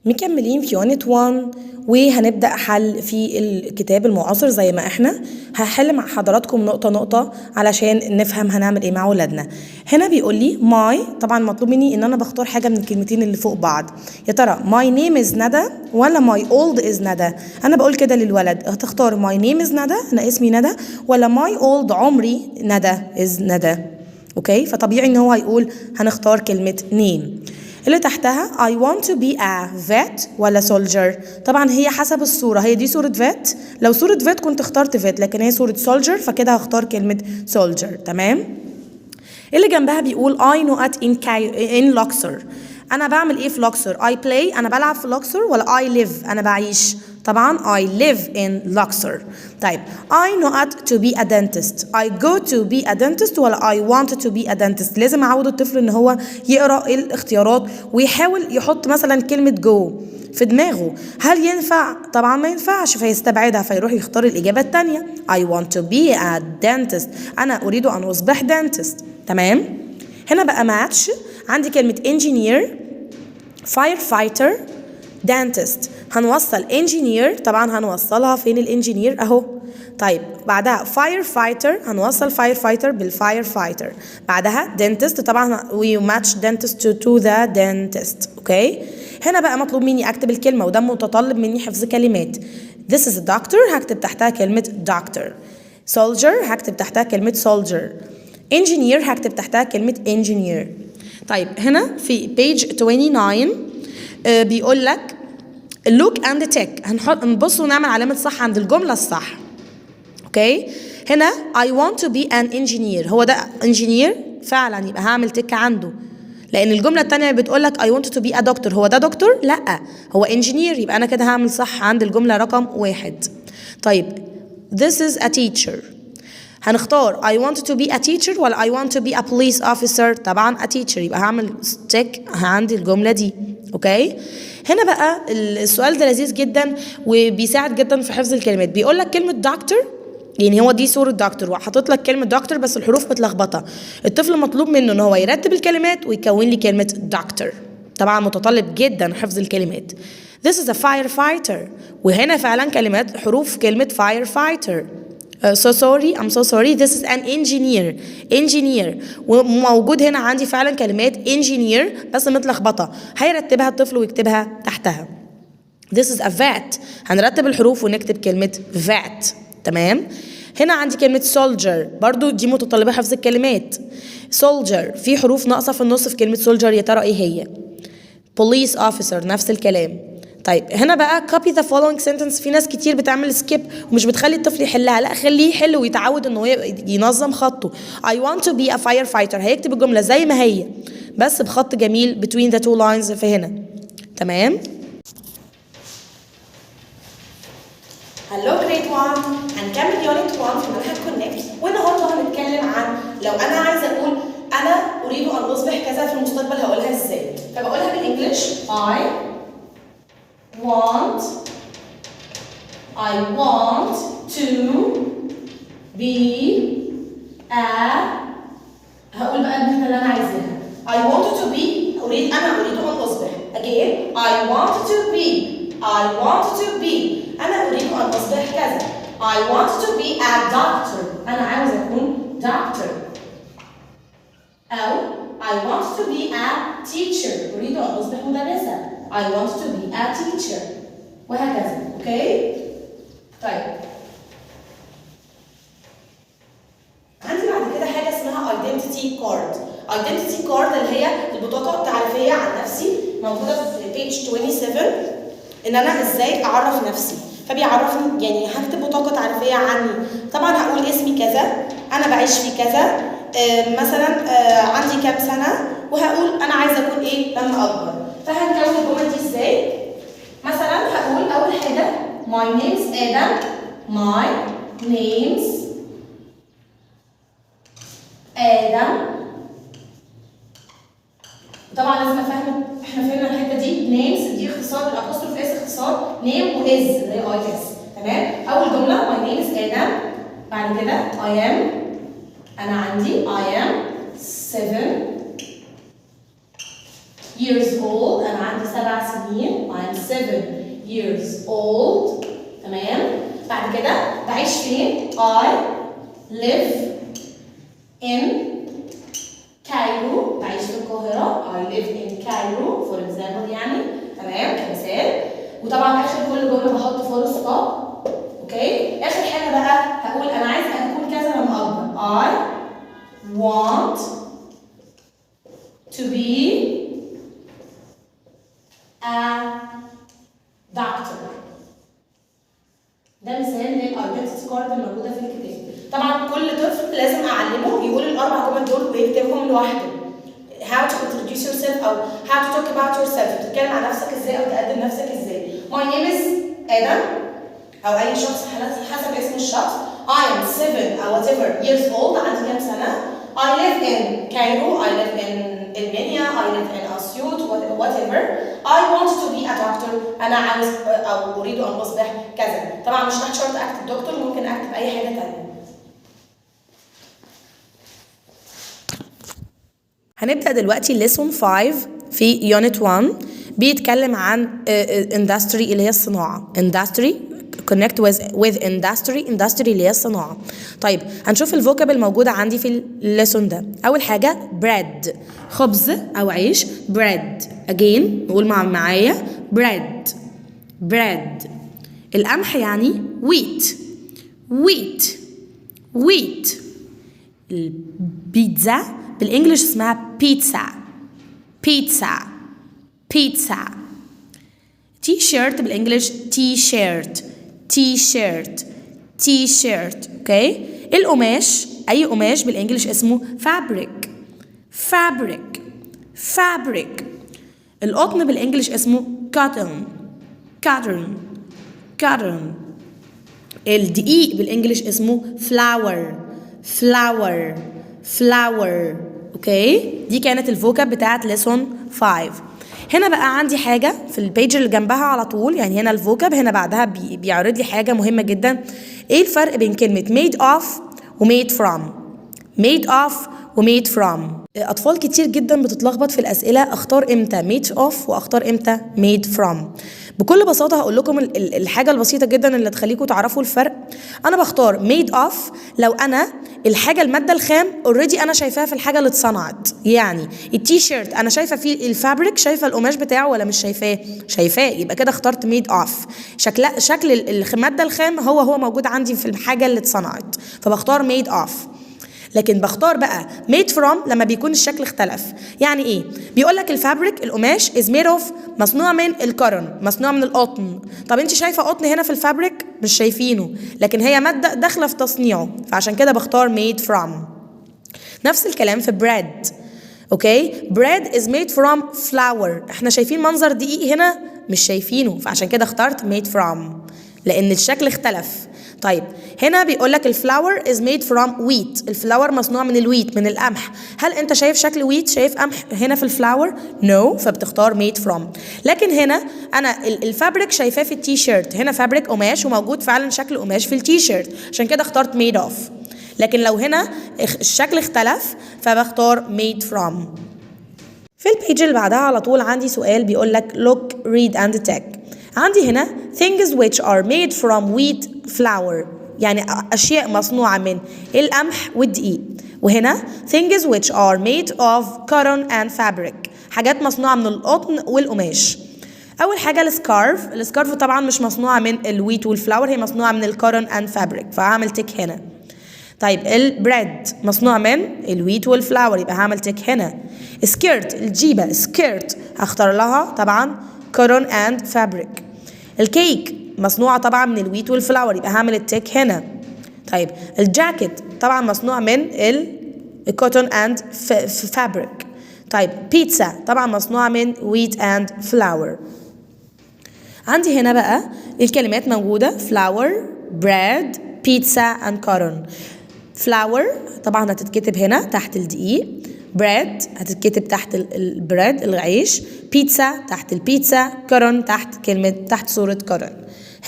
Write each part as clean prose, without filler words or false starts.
مكملين في unit 1، وهنبدأ حل في الكتاب المعاصر زي ما احنا هحل مع حضراتكم نقطة نقطة علشان نفهم هنعمل ايه مع ولادنا. هنا بيقول لي my، طبعا مطلوب مني ان انا بختار حاجة من الكلمتين اللي فوق بعض. يا ترى my name is ندى ولا my old is ندى؟ انا بقول كده للولد هتختار my name is ندى، انا اسمي ندى، ولا my old عمري ندى is ندى؟ okay، فطبيعي ان هو هيقول هنختار كلمة name. اللي تحتها I want to be a vet ولا soldier؟ طبعا هي حسب الصورة، هي دي صورة vet، لو صورة vet كنت اخترت vet، لكن هي صورة soldier فكده هختار كلمة soldier. تمام. اللي جنبها بيقول I نقط in Luxor، أنا بعمل إيه في Luxor؟ I play أنا بلعب في Luxor، ولا I live أنا بعيش؟ طبعا I live in Luxor. طيب I نقط to be a dentist، I go to be a dentist ولا I want to be a dentist؟ لازم أعود الطفل إن هو يقرأ الاختيارات ويحاول يحط مثلا كلمة go في دماغه. هل ينفع؟ طبعا ما ينفعش، فيستبعدها فيروح يختار الإجابة الثانية I want to be a dentist، أنا أريد أن أصبح dentist. تمام. هنا بقى ماتش، عندي كلمة engineer، firefighter، dentist. هنوصل engineer، طبعا هنوصلها فين ال engineer؟ اهو. طيب بعدها firefighter، هنوصل firefighter بال firefighter. بعدها dentist، طبعا we match dentist to the dentist. okay، هنا بقى مطلوب مني اكتب الكلمه، وده متطلب مني حفظ كلمات. this is a doctor، هكتب تحتها كلمه doctor. soldier هكتب تحتها كلمه soldier. engineer هكتب تحتها كلمه engineer. طيب هنا في page 29 بيقول لك look and tick، هنحط نبص ونعمل علامة صح عند الجملة الصح. okay، هنا I want to be an engineer، هو ده engineer فعلا، يبقى هعمل tick عنده، لان الجمله الثانيه بتقول لك I want to be a doctor، هو ده دكتور؟ لا، هو engineer، يبقى انا كده هعمل صح عند الجمله رقم 1. طيب this is a teacher، هنختار I want to be a teacher ولا I want to be a police officer؟ طبعا a teacher، يبقى هعمل tick عندي الجملة دي. okay، هنا بقى السؤال ده لذيذ جدا وبيساعد جدا في حفظ الكلمات. بيقول لك كلمة دكتور، يعني هو دي صورة دكتور وحاطط لك كلمة دكتور بس الحروف متلخبطة. الطفل مطلوب منه ان هو يرتب الكلمات ويكون لي كلمة دكتور. طبعا متطلب جدا حفظ الكلمات. This is a firefighter، وهنا فعلا كلمات حروف كلمة firefighter. So sorry، I'm so sorry، this is an engineer، engineer، وموجود هنا عندي فعلا كلمات engineer بس متلخبطة، هيرتبها الطفل ويكتبها تحتها. This is a vet، هنرتب الحروف ونكتب كلمة vet. تمام. هنا عندي كلمة soldier، برضو دي متطلبة حفظ الكلمات. soldier في حروف ناقصة في النص في كلمة soldier، يا ترى ايه هي؟ police officer نفس الكلام. طيب هنا بقى copy the following sentence، في ناس كتير بتعمل skip ومش بتخلي الطفل يحلها، لا خليه يحل ويتعود ان هو ينظم خطه. I want to be a firefighter، هيكتب الجملة زي ما هي بس بخط جميل between the two lines في هنا. تمام. hello grade 1، هنكمل unit 1 في منهج Connect، والنهارده هنتكلم عن لو انا عايزه اقول انا اريد ان اصبح كذا في المستقبل هقولها ازاي. فبقولها بال English I want to be a، هقول بقى المهنه اللي انا عايزاها. I want to be، اريد، انا اريد ان اصبح. again I want to be، I want to be، انا اريد ان اصبح كذا. I want to be a doctor، انا عاوز اكون doctor، او I want to be a teacher، أريد أن أصبح مدرسة. I want to be a teacher، وهكذا. okay، طيب عندي بعد كده حاجة اسمها identity card. identity card اللي هي البطاقة التعريفية عن نفسي، موجودة في page 27، ان انا ازاي اعرف نفسي. فبيعرفني يعني هكتب بطاقة تعريفية عني، طبعا هقول اسمي كذا، انا بعيش في كذا، مثلا عندي كام سنة، وهقول انا عايزة اكون ايه لما اكبر. فهنكون الجمل دي ازاي؟ مثلا هقول اول حاجة my name's آدم، my name's آدم. طبعا لازم افهم احنا فهمنا الحته دي، name's دي اختصار ال apostrophe s، اختصار name و is اللي هي i s. تمام. اول جمله my name is ادم، بعد كده I am، انا عندي I am 7 years old. أنا عندي 7 سنين. I'm 7 years old. تمام. بعد كده بعيش فين؟ I live in Cairo. بعيش في القاهرة. I live in Cairo for example، يعني تمام، كمثال. وطبعا اخر كل جملة بحط full stop. okay، اخر حاجة بقى هقول انا عايز اكون كذا لما اكبر. I want to be a doctor. ده مثال لل identity card الموجودة في الكتاب. طبعا كل طفل لازم اعلمه يقول الاربع جمل دول ويكتبهم لوحده، how to introduce yourself او how to talk about yourself، تتكلم عن نفسك ازاي او تقدم نفسك ازاي. my name is ادم او اي شخص حسب اسم الشخص. I am 7 او whatever years old، عندي كام سنة. I live in Cairo، I live in المنيا، I live in أسيوط، whatever. I want to be a doctor، أنا عاوز أو أريد أن أصبح كذا. طبعا مش تحت شرط أكتب دكتور، ممكن أكتب أي حاجة تانية. هنبدأ دلوقتي lesson 5 في unit 1، بيتكلم عن industry اللي هي الصناعة. industry، connect with industry. industry اللي هي الصناعة. طيب، هنشوف ال vocab الموجودة عندي في ال lesson ده. أول حاجة bread، خبز أو عيش. bread، again، نقول معايا bread، bread. القمح يعني wheat، wheat، wheat. البيتزا بال English اسمها pizza، pizza، pizza. T-shirt بال English T-shirt، T-shirt، T-shirt. okay، القماش، اي قماش بال English اسمه fabric، fabric، fabric. القطن بال English اسمه cotton، cotton، cotton. الدقيق بال English اسمه flour، flour، flour. okay، دي كانت ال vocab بتاعت lesson 5. هنا بقى عندي حاجة في ال page اللي جنبها على طول، يعني هنا ال vocab، هنا بعدها بيعرض لي حاجة مهمة جدا: ايه الفرق بين كلمة made of و made from؟ made of و made from. اطفال كتير جدا بتتلخبط في الاسئله، اختار امتى made of واختار امتى made from؟ بكل بساطة هقول لكم الحاجة البسيطة جدا اللي تخليكم تعرفوا الفرق. انا بختار made of لو انا الحاجه، المادة الخام already انا شايفاها في الحاجة اللي اتصنعت. يعني التي شيرت انا شايفه فيه ال fabric، شايفه القماش بتاعه ولا مش شايفاه؟ شايفاه، يبقى كده اخترت made of. شكل المادة الخام هو هو موجود عندي في الحاجة اللي اتصنعت، فبختار made of. لكن بختار بقى made from لما بيكون الشكل اختلف. يعني ايه؟ بيقول لك ال fabric، القماش، is made of، مصنوع من ال cotton، مصنوع من القطن. طب انت شايفه قطن هنا في ال fabric؟ مش شايفينه، لكن هي مادة داخله في تصنيعه، فعشان كده بختار made from. نفس الكلام في bread. okay، bread is made from flour. احنا شايفين منظر دقيق هنا؟ مش شايفينه، فعشان كده اخترت made from لان الشكل اختلف. طيب، هنا بيقول لك ال flour is made from wheat، ال flour مصنوع من ال wheat، من القمح. هل انت شايف شكل wheat؟ شايف قمح هنا في ال flour؟ no، فبتختار made from. لكن هنا انا ال fabric شايفاه في التي شيرت، هنا fabric قماش وموجود فعلا شكل قماش في التي شيرت، عشان كده اخترت made of. لكن لو هنا الشكل اختلف فبختار made from. في ال page اللي بعدها على طول عندي سؤال بيقول لك look، read and tick. عندي هنا things which are made from wheat flour، يعني أشياء مصنوعة من القمح والدقيق، وهنا things which are made of cotton and fabric، حاجات مصنوعة من القطن والقماش. أول حاجة ال scarf. ال scarf طبعا مش مصنوعة من ال wheat وال flour، هي مصنوعة من ال cotton and fabric، فهعمل tick هنا. طيب، ال bread مصنوع من ال wheat وال flour، يبقى هعمل tick هنا. skirt، الجيبة، skirt هختار لها طبعا cotton and fabric. ال cake مصنوعة طبعا من ال wheat وال flour، يبقى هعمل ال tick هنا. طيب، الجاكيت طبعا مصنوع من ال cotton and fabric. طيب، بيتزا طبعا مصنوعة من wheat and flour. عندي هنا بقى الكلمات موجودة: flour، bread، pizza and cotton. flour طبعا هتتكتب هنا تحت الدقيق، bread هتتكتب تحت ال bread العيش، بيتزا تحت البيتزا، cotton تحت كلمة، تحت صورة cotton.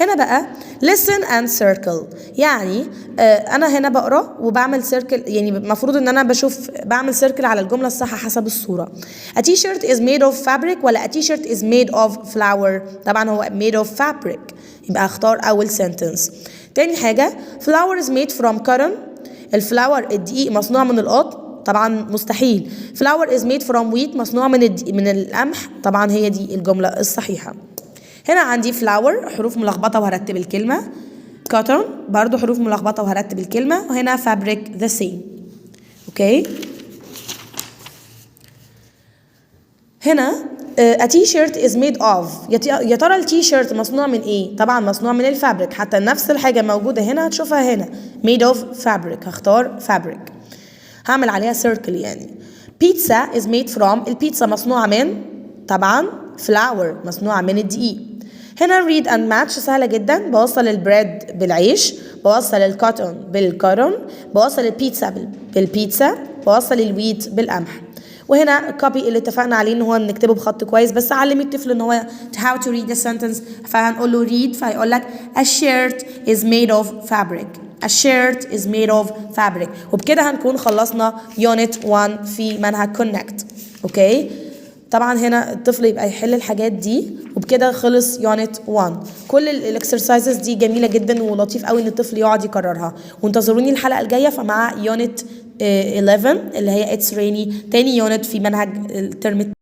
هنا بقى listen and circle، يعني انا هنا بقرا وبعمل circle، يعني المفروض ان انا بشوف بعمل circle على الجملة الصح حسب الصوره. A t-shirt is made of fabric ولا a t-shirt is made of flour؟ طبعا هو made of fabric، يبقى اختار اول sentence. تاني حاجه، flour is made from cotton، ال flour الدقيق مصنوع من القطن؟ طبعا مستحيل. flour is made from wheat، مصنوع من القمح، طبعا هي دي الجملة الصحيحة. هنا عندي flour حروف ملخبطة وهرتب الكلمة، cotton برضو حروف ملخبطة وهرتب الكلمة، وهنا fabric the same. okay، هنا a t-shirt is made of، يا ترى التي شيرت مصنوع من ايه؟ طبعا مصنوع من ال fabric، حتى نفس الحاجة موجودة هنا هتشوفها هنا، made of fabric، هختار fabric، هعمل عليها circle. يعني pizza is made from، البيتزا مصنوعة من؟ طبعا flour، مصنوعة من الدقيق. هنا read and match سهلة جدا، بوصل ال bread بالعيش، بوصل ال cotton بال cotton، بوصل البيتزا بالبيتزا، بوصل ال wheat بالقمح. وهنا copy اللي اتفقنا عليه ان هو نكتبه بخط كويس، بس علمي الطفل ان هو how to read the sentence، فهنقول له read، فهيقول لك a shirt is made of fabric، a shirt is made of fabric. وبكده هنكون خلصنا unit 1 في منهج connect. okay، طبعا هنا الطفل يبقى يحل الحاجات دي، وبكده خلص unit 1. كل ال exercises دي جميلة جدا ولطيف قوي ان الطفل يقعد يكررها. وانتظروني الحلقة الجاية فمع unit 11 اللي هي it's rainy، تاني unit في منهج الترم.